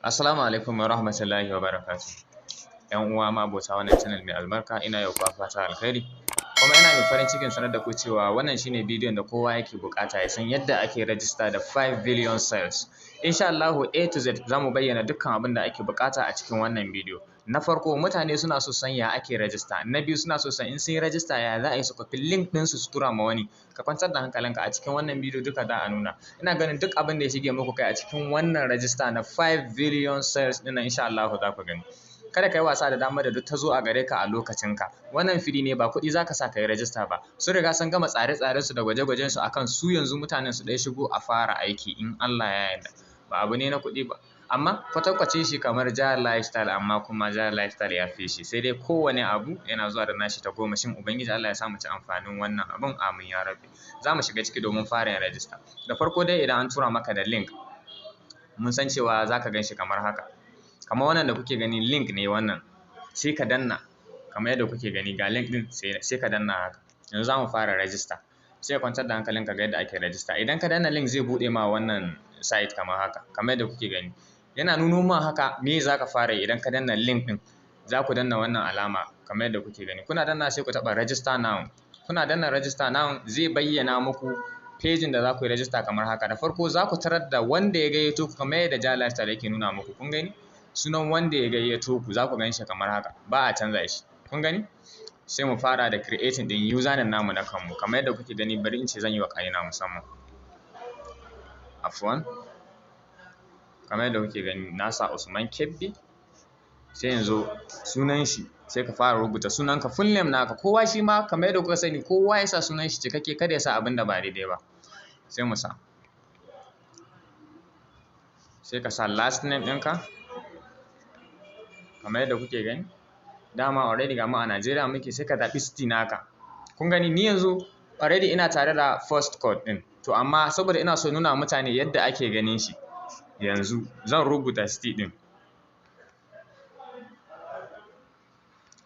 Assalamu alaikum wa rahmatullahi wa barakatuh. ‘Yan uwa ma'abota wannan channel mai albarka, ina yau kwa fata alkhairi. Kuma ina mai farin cikin sanar da ku cewa wannan shine bidiyon da kowa yake bukata ya san yadda ake rajista da 5 billion sales. Insha Allahu, A to Z za mu bayyana dukkan abin da ake bukata a cikin wannan bidiyo. Na farko, mutane suna so san ya ake rajista. Na biyu, suna so san in sun yi rajista ya za a yi su kwafi link ɗinsu su tura ma wani. Ka kwantar da hankalinka, a cikin wannan bidiyo duka za a nuna. Ina ganin duk abin da ya shige muku kai a cikin wannan rajista na 5 billion sales ɗin nan, insha Allahu za ku gani. Kada ka yi wasa da damar da duk ta zo a gare ka a lokacinka. Wannan free ne, ba kuɗi za ka sa ka yi rajista ba. Sun riga sun gama tsare-tsaren su da gwaje-gwajen su akan su. Yanzu mutanen su ɗaya shigo a fara aiki in Allah ya yarda. Ba abu ne na kuɗi ba. Amma kwatankwacin shi kamar Jahar Lifestyle, amma kuma Jahar Lifestyle ya fi shi. Sai dai kowane abu yana zuwa da nashi tagomashin. Ubangiji Allah ya sa mu ci amfanin wannan abun, amin ya rabbi. Za mu shiga ciki domin fara yin rajista. Da farko dai, idan an tura maka da link, mun san cewa za ka gan shi kamar haka. Kamar wannan da kuke gani, link ne wannan. Sai ka danna, kamar yadda kuke gani, ga link ɗin, sai ka danna haka. Yanzu za mu fara rajista. Sai ka kwantar da hankalinka ga yadda ake rajista. Idan ka danna link, zai buɗe ma wannan site kamar haka, kamar yadda kuke gani. Yana nuno ma haka, me za ka fara yi idan ka danna link ɗin? Za ku danna wannan alama kamar yadda kuke gani. Kuna danna, sai ku taɓa "Register now". Kuna danna "Register now", zai bayyana muku pejin da za ku yi rajista kamar haka. Da farko za ku tarar da wanda ya gayyato ku, kamar yadda Jahar Lifestyle yake nuna muku. Kun gani? Sunan wanda ya gayyato ku za ku gan shi kamar haka. Ba a canza shi. Kun gani? Sai mu fara da creating ɗin username namu na kanmu. Kamar yadda kuke gani, bari in ce zan yi wa kaina musamman. Afwan. Kamar yadda kuke gani, na sa Usman Kebbi. Sai yanzu sunan shi, sai ka fara rubuta sunanka, full name naka. Kowa shi ma, kamar yadda kuka sani, kowa ya sa sunan shi cikakke, kada ya sa abin da ba daidai ba. Sai mu sa. Sai ka sa last name ɗinka. Kamar yadda kuke gani. Dama already ga mu a Najeriya muke, sai ka zaɓi city naka. Kun gani, ni yanzu already ina tare da post code ɗin. To amma saboda ina so nuna mutane yadda ake ganin shi, yanzu zan rubuta city ɗin.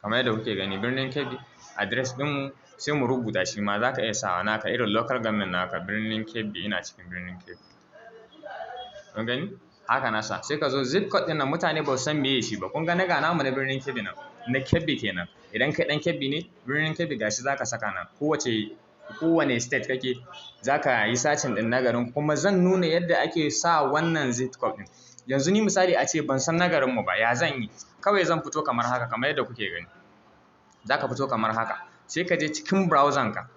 Kamar yadda kuke gani, Birnin Kebbi. Address ɗinmu sai mu rubuta shi ma, za ka iya sawa naka irin local government naka, Birnin Kebbi, ina cikin Birnin Kebbi. Kun gani? Haka na sa. Sai ka zo zip code ɗin nan, mutane ba su san meye shi ba. Kun ga ga namu na Birnin Kebbi nan. Na Kebbi kenan. Idan kai ɗan Kebbi ne, Birnin Kebbi gashi za ka saka nan. Kowane state kake, za ka yi searching ɗin na garin, kuma zan nuna yadda ake sa wannan zip code ɗin. Yanzu ni misali a ce ban san na garinmu ba, ya zan yi? Kawai zan fito kamar haka, kamar yadda kuke gani. Za ka fito kamar haka. Sai ka je cikin browser ka.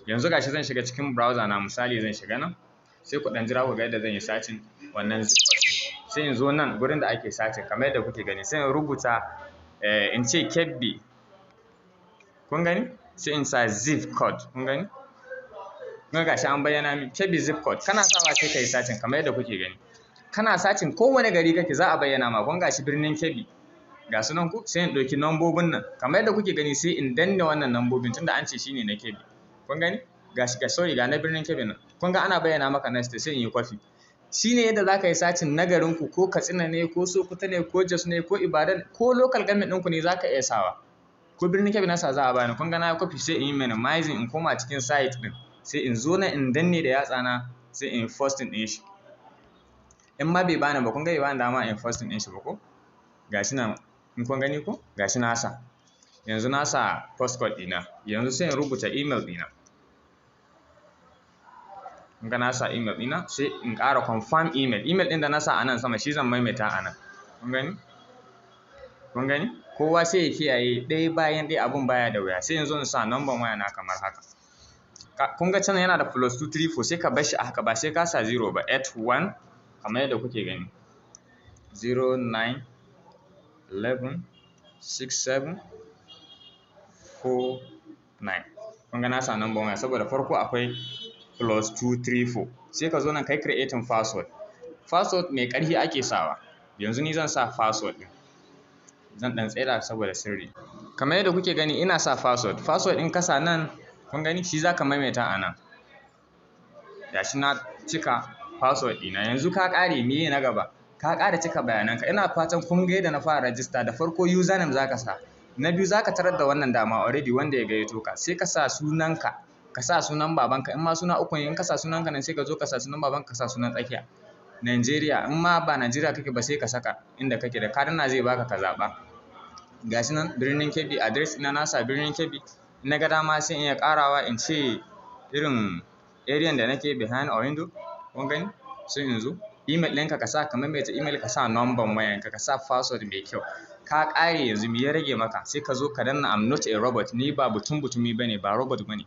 Yanzu gashi zan shiga cikin browser na, misali zan shiga nan. Sai ku ɗan jira ku ga yadda zan yi searching wannan zip code ɗin. Sai in zo nan gurin da ake searching, kamar yadda kuke gani, sai in rubuta, in ce Kebbi. Kun gani? Sai in sa zip code. Kun gani? Kun ga gashi an bayyana min Kebbi zip code. Kana sawa, sai ka yi searching, kamar yadda kuke gani. Kana searching, kowane gari kake za a bayyana ma. Kun gashi Birnin Kebbi. Ga su nan ku, sai in ɗauki nambobin nan. Kamar yadda kuke gani, sai in danne wannan nambobin, tunda an ce shine na Kebbi. Kun gani? Gashi ga, sorry, ga na Birnin Kebbi nan. Kun ga ana bayyana maka next, sai in yi copy. Shi ne yadda za ka yi searching na garinku, ko Katsina ne, ko Sokoto ne, ko Jos ne, ko Ibadan, ko local government ɗinku ne za ka iya sawa. Ko Birnin Kebbi nasa za a bani. Kun ga na yi copy, sai in yi minimizing, in koma cikin site ɗin. Sai in zo nan in danne da yatsa na, sai in pasting ɗin shi. In ma bai bani ba, kun ga bai bani dama in pasting ɗin shi ba ko? Gashi nan, in kun gani ko? Gashi na sa. Yanzu na sa postcode ɗina. Yanzu sai in rubuta email ɗina. Kun ga na sa email ɗina, sai in ƙara confirm email. Email ɗin da na sa a nan sama, shi zan maimaita a nan. Kun gani? Kun gani? Kowa sai ya kiyaye ɗaya bayan ɗaya, abun baya da wuya. Sai yanzu in sa number waya na kamar haka. Kun ga can yana da +234, sai ka bar shi a haka, ba sai ka sa zero ba. 81, kamar yadda kuke gani. 09 11 67 49. Kun ga na sa number waya saboda farko akwai +234. Sai ka zo nan kai creating password. Password mai ƙarfi ake sawa. Yanzu ni zan sa password ɗin. Zan ɗan tsaida saboda sirri. Kamar yadda kuke gani, ina sa password. Password ɗin ka sa nan, kun gani, shi za ka maimaita a nan. Gashi na cika password ɗina. Yanzu ka ƙare, meye na gaba? Ka ƙara cika bayananka. Ina fatan kun ga yadda na fara rajista. Da farko username za ka sa. Na biyu, za ka tarar da wannan dama already wanda ya gayyato ka. Sai ka sa sunanka, ka sa sunan babanka. In ma suna uku ne, in ka sa sunanka nan, sai ka zo ka sa sunan babanka, ka sa sunan tsakiya. Nigeria. In ma ba Nigeria kake ba, sai ka saka inda kake. Da ka danna, zai baka ka zaɓa. Gashi nan Birnin Kebbi, address ɗina na sa Birnin Kebbi. In na ga dama sai in iya ƙarawa in ce irin area da nake, behind Oando. Kun gani? Sai in zo email ɗinka ka sa, ka maimaita email, ka sa number wayanka, ka sa password mai kyau. Ka ƙare. Yanzu me ya rage maka? Sai ka zo ka danna "I'm not a robot". Ni ba butun butumi bane, ba robot bane.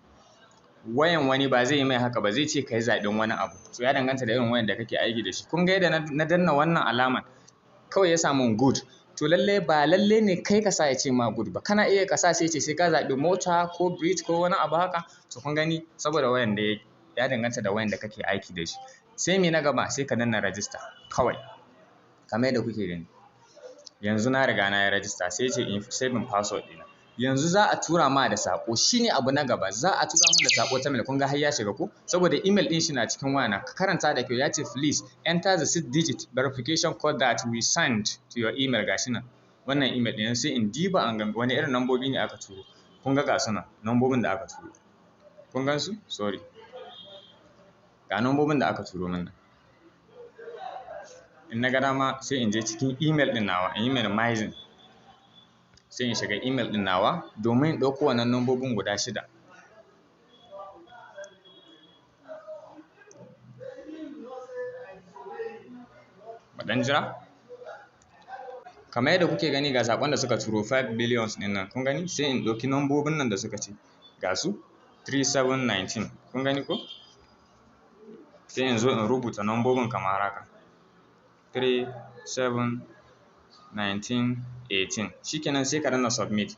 Wayan wani ba zai yi mai haka ba, zai ce ka yi zaɓen wani abu. So ya danganta da irin wayan da kake aiki da shi. Kun ga yadda na danna wannan alaman, kawai ya samu good. To lallai ba lalle ne kai ka sa ya ce ma good ba. Kana iya ka sa, sai ce sai ka zaɓi mota ko bridge ko wani abu haka. To kun gani, saboda wayan da ya danganta da wayan da kake aiki da shi. Sai me na gaba? Sai ka danna register kawai, kamar yadda kuke gani. Yanzu na riga na yi register. Sai ce in saving password ɗina. Yanzu za a tura ma da sako. Shine abu na gaba, za a tura ma da sako ta mail. Kun ga har ya shiga ko? Saboda email din shi na cikin wayana. Ka karanta da kyau, ya ce, "Please enter the six digit verification code that we sent to your email." Gashi nan wannan email ɗin. Sai in diba an ga wani irin nambobi ne aka turo. Kun ga, ga su nan nambobin da aka turo. Kun gan su? Sorry, ga nambobin da aka turo min nan. In na ga dama sai in je cikin email ɗin nawa in yi minimizing, sai in shiga email ɗin nawa domin in ɗauko wannan nambobin guda shida. Mu ɗan jira. Kamar yadda kuke gani, ga saƙon da suka turo, 5 billions ɗin nan. Kun gani? Sai in ɗauki nambobin nan da suka ce, ga su, 3719. Kun gani ko? Sai in zo in rubuta nambobin kamar haka: 3 7 19 18. Shikenan, sai ka danna submit.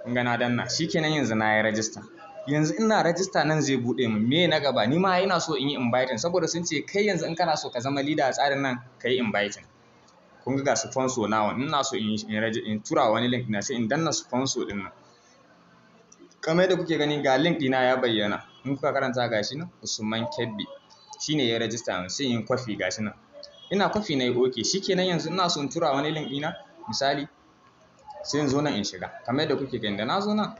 Kun ga na danna. Shikenan, yanzu na yi register. Yanzu ina register nan, zai buɗe min. Me na gaba? Ni ma ina so in yi inviting, saboda sun ce kai yanzu in kana so ka zama leader a tsarin nan, ka yi inviting. Kun ga sponsor nawa. Ina so in tura wani link na, sai in danna sponsor din nan. Kamar yadda kuke gani, ga link ɗina ya bayyana. In kuka karanta, gashi nan Usman Kebbi shine ya register. Sai in kwafi, gashi nan ina kwafi, na yi okay. Shikenan, yanzu ina so in tura wani link ɗina misali, sai in zo nan in shiga. Kamar yadda kuke gani, da na zo nan,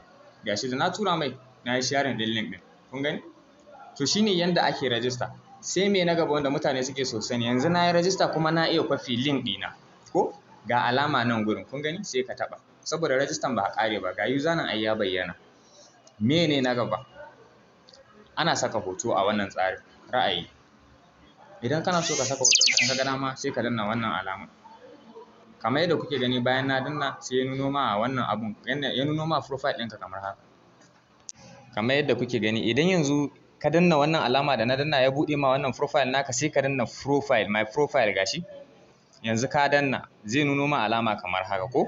gashi da na tura mai, na yi sharing ɗin link ɗin. Kun gani? To shine yanda ake register. Sai me na gaba wanda mutane suke so sani? Yanzu na yi register kuma na iya kwafi link ɗina ko? Ga alama nan gurin, kun gani? Sai ka taɓa, saboda register ba a ƙare ba. Ga user nan ai ya bayyana. Mene na gaba? Ana saka hoto a wannan tsarin. Ra'ayi, idan kana so ka saka hoton ka, in ka ga dama sai ka danna wannan alama. Kamar yadda kuke gani, bayan na danna, sai ya nuno ma wannan abun, ya nuno ma profile ɗinka kamar haka. Kamar yadda kuke gani, idan yanzu ka danna wannan alama da na danna, ya buɗe ma wannan profile naka. Sai ka danna profile, my profile. Gashi yanzu ka danna, zai nuno ma alama kamar haka ko?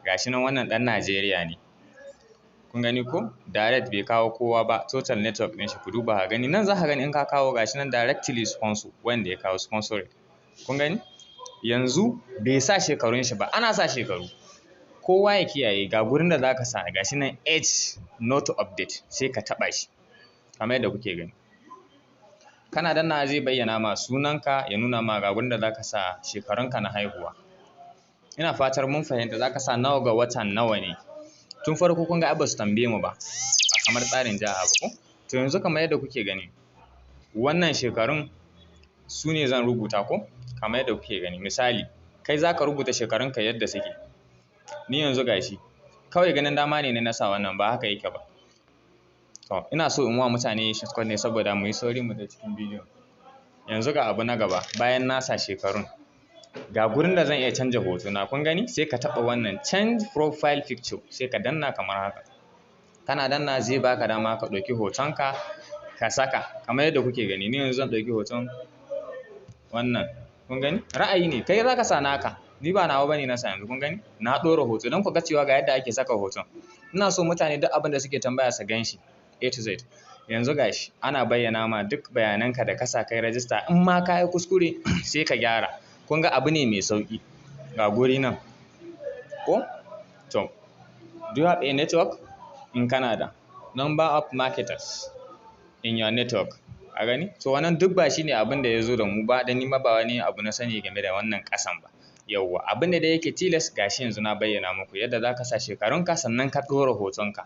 Gashi nan, wannan ɗan Najeriya ne. Kun gani ko? Direct, bai kawo kowa ba. Total network ɗin shi, ku duba ka gani nan, za ka gani in ka kawo. Gashi nan directly sponsor, wanda ya kawo sponsoring. Kun gani? Yanzu bai sa shekarun shi ba. Ana sa shekaru, kowa ya kiyaye. Ga gurin da zaka sa, gashi nan age not update, sai ka taɓa shi. Kamar yadda kuke gani, kana danna, zai bayyana ma sunanka, ya nuna ma ga gurin da zaka sa shekarunka na haihuwa. Ina fatar mun fahimta. Zaka sa nawa ga watan nawa ne. Tun farko kun ga ba su tambaye mu ba, ba kamar tsarin jiha ba ko? To yanzu kamar yadda kuke gani, wannan shekarun su ne zan rubuta ko? Kamar yadda kuke gani, misali kai zaka rubuta shekarunka yadda suke. Ni yanzu gashi kawai ganin dama ne na sa wannan, ba haka yake ba. To ina so in wa mutane shortcut ne saboda mu yi sauri mu da cikin bidiyon. Yanzu ga abu na gaba. Bayan na sa shekarun, ga gurin da zan iya canja hotona. Kun gani? Sai ka taɓa wannan change profile picture, sai ka danna kamar haka. Kana danna, zai baka dama ka ɗauki hotonka ka saka. Kamar yadda kuke gani, ni yanzu zan ɗauki hoton wannan. Kun gani? Ra'ayi ne, kai zaka sa naka, ni ba nawa bane na sa. Yanzu kun gani, na ɗora hoto don ku ga cewa ga yadda ake saka hoton. Ina so mutane duk abin da suke tambaya su gan shi A to Z. Yanzu gashi ana bayyana ma duk bayananka da ka sa kai rajista. In ma ka yi kuskure, sai ka gyara. Kun ga abu ne mai sauƙi. Ga guri nan ko? To, do you have a network? In kana da, number of marketers in your network. A gani? To wannan duk ba shine abin da ya zo da mu ba, dan ni ma ba wani abu na sani game da wannan ƙasan ba. Yauwa, abin da yake tilas, gashi yanzu na bayyana muku yadda za ka sa shekarunka, sannan ka ɗora hotonka.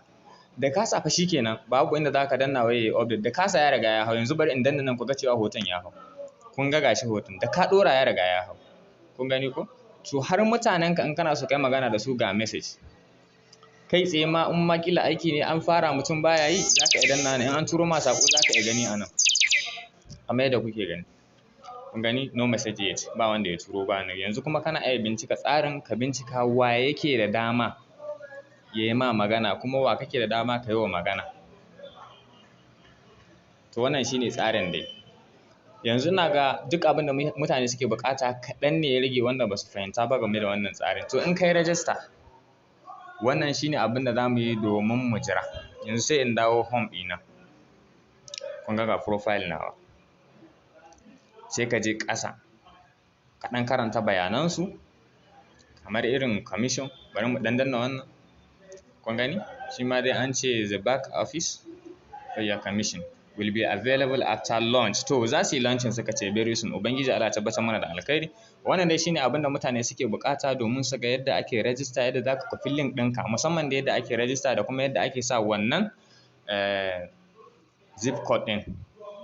Da ka sa fa, shikenan, babu inda za ka danna wai yayi update. Da ka sa, ya riga ya hau. Yanzu bari in danna nan ku ga cewa hoton ya hau. Kun ga gashi hoton da ka ɗora ya riga ya hau. Kun gani ko? To, har mutanenka in kana so kai magana da su, ga message. Kai tsaye ma in ma kila aiki ne an fara mutum baya yi, za ka iya danna. In an turo ma saƙo, za ka iya gani a nan. Kamar yadda kuke gani. Kun gani, no message yet, ba wanda ya turo ba nan. Yanzu kuma kana iya bincika tsarin, ka bincika wa yake da dama ya yi ma magana, kuma wa kake da dama ka yi wa magana. To, wannan shine tsarin dai. Yanzu ina ga duk abin da mutane suke buƙata kaɗan ne ya rage wanda ba su fahimta ba game da wannan tsarin. To, in kai register, wannan shine abin da za mu yi domin mu jira. Yanzu sai in dawo home ɗina. Kun ga, ga profile nawa. Sai ka je ƙasa, ka ɗan karanta bayanansu kamar irin commission. Bari mu ɗan danna wannan. Kun gani? Shi ma dai an ce the back office for your commission will be available after launch. To, za su yi launching, suka ce very soon. Ubangiji Allah ya tabbatar mana da alkhairi. Wannan dai shine abin da mutane suke buƙata domin su ga yadda ake register, yadda za ka kwafi link ɗinka, musamman da yadda ake register da kuma yadda ake sa wannan zip code ɗin.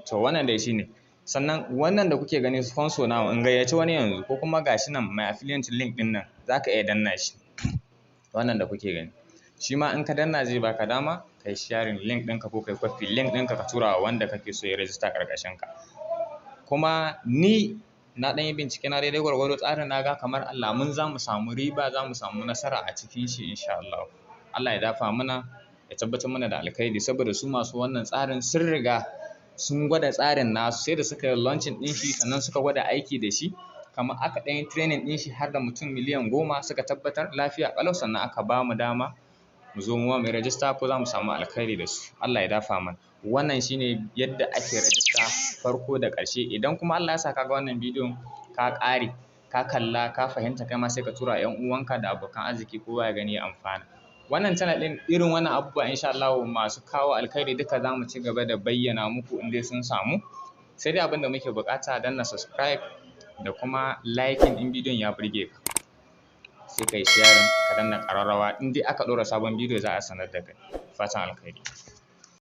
To, wannan dai shine. Sannan wannan da kuke gani, sponsor now, in gayyaci wani yanzu, ko kuma gashi nan my affiliate link ɗin nan, za ka iya danna shi. Wannan da kuke gani. Shi ma in ka danna zai baka dama kai sharing link ɗinka ko kai copy link ɗinka ka tura wa wanda kake so ya register ƙarƙashin ka. Kuma ni na ɗan yi bincike na daidai gwargwado, tsarin na ga kamar alamun za mu samu riba, za mu samu nasara a cikin shi insha Allah. Allah ya dafa mana, ya tabbatar mana da alkhairi, saboda su masu wannan tsarin sun riga sun gwada tsarin nasu, sai da suka yi launching ɗin shi sannan suka gwada aiki da shi, kamar aka ɗan yi training ɗin shi har da mutum 10,000,000, suka tabbatar lafiya ƙalau, sannan aka ba mu dama mu zo mu ma mu register ko za mu samu alkhairi da su. Allah ya dafa mana. Wannan shine yadda ake register farko da ƙarshe. Idan kuma Allah ya sa ka ga wannan bidiyon, ka ƙare, ka kalla, ka fahimta, kai ma sai ka tura 'yan uwanka da abokan arziki, kowa ya gani ya amfana. Wannan channel ɗin, irin wannan abubuwa insha Allahu masu kawo alkhairi duka za mu ci gaba da bayyana muku in dai sun samu. Sai dai abin da muke buƙata, danna subscribe da kuma liking in bidiyon ya burge ka. Sai ka yi sharing, ka danna ƙararrawa, in dai aka ɗora sabon bidiyo za a sanar da kai. Fatan alkhairi.